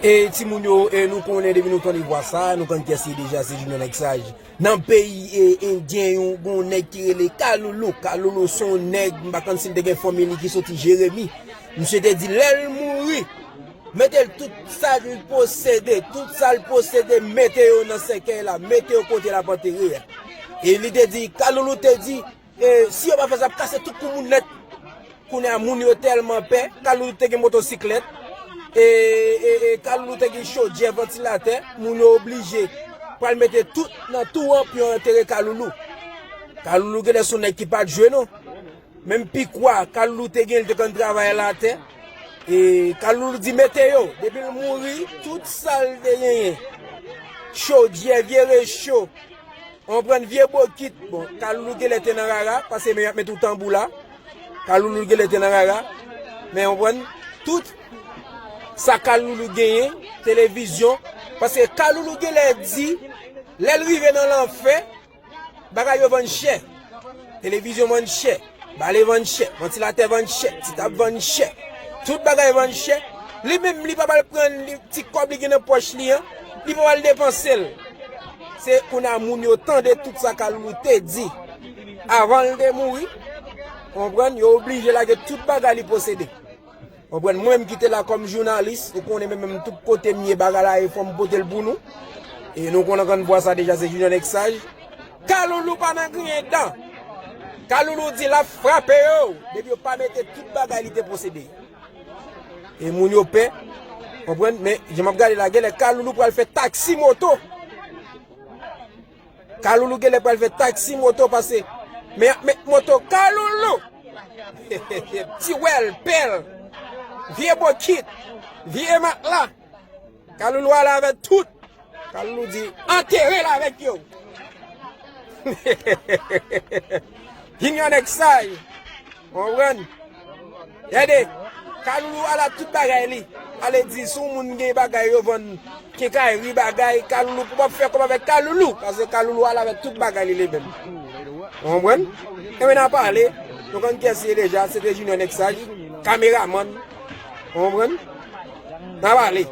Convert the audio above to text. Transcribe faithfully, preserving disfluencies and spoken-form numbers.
E timoun yo, e nou konnen depi nou tande vwa sa, nou konn kiyès li deja, se Junior Nèg Saj. Nan peyi e, endyen yo, gon nèg ki rele Kaloulou. Kaloulou se yon nèg, m pa konn si l te gen fanmi li ki soti Jeremi. Misye te di lè l mouri, mete l tout sa l posede, tout sa l posede, mete yo nan sèkèy la, mete yo kote l ap antere a. E li te di, Kaloulou te di, e, si yo pa fè sa, ap kase tout kou moun nèt. Kounye a, moun yo tèlman pè, Kaloulou te gen motosiklèt, e, e, e Kaloulou te gen chodyè, vantilatè, moun yo oblije pral mete tout nan tou an pou yo antere Kaloulou. Kaloulou genlè se yon nèg ki pa t jwe non. Menm pikwa Kaloulou te gen, li te konn travay latè. E Kaloulou di mete yo, depi l mouri, tout sa l te genyen, chodyè, vye recho, w konprann, vye bokit. Bon, Kaloulou genlè te nan rara, paske men y ap met ou tanbou la. Kaloulou genlè te nan rara. Men w konprann, tout sa Kaloulou genyen, televizyon. Paske Kaloulou genlè di, lè l rive nan lanfè, bagay yo vann chè. Televizyon vann chè. Bale vann chè. Vantilatè vann chè. Ti tab vann chè. Tout bagay vann chè. Li menm, li pa pral pran li, ti kòb li gen nan pòch li an, li pa pral depanse l. Se kounye a moun yo tande tout sa Kaloulou te di avan l te mouri. Konprann? Yo oblije lage tout bagay li posede. Konprann? Mwen menm ki te la kòm jounalis, ou konnen men menm tout kote m ye, bagay la e fò m pote l pou nou. E nou konnen konn vwa sa deja, se Junior Nèg Saj. Kaloulou pa nan griyen dan. Kaloulou di l ap frape yo, depi yo pa mete tout bagay li te posede. E moun yo pè, konprann? Men, jan m ap gade la, genlè Kaloulou pral fè taksi moto. Kaloulou genlè pral fè taksi moto pase. Men y ap met moto Kaloulou. Ti wèl, pèl, vye bokit, vye matla. Kaloulou ale avèk tout. Kaloulou di, antere l avèk yo. Junior Nèg Saj. Konprann? Gade, Kaloulou ala tout bagay li. Ale di, si yon moun gen bagay yo vann, kenkayri bagay, Kaloulou pou w ap fè kòb avèk Kaloulou, paske Kaloulou ala avèk tout bagay li, li menm. Konprann? Enben, n a pale, nou konn kiyès li ye deja, se te Junior Nèg Saj, kameramann. Konprann? N a pale.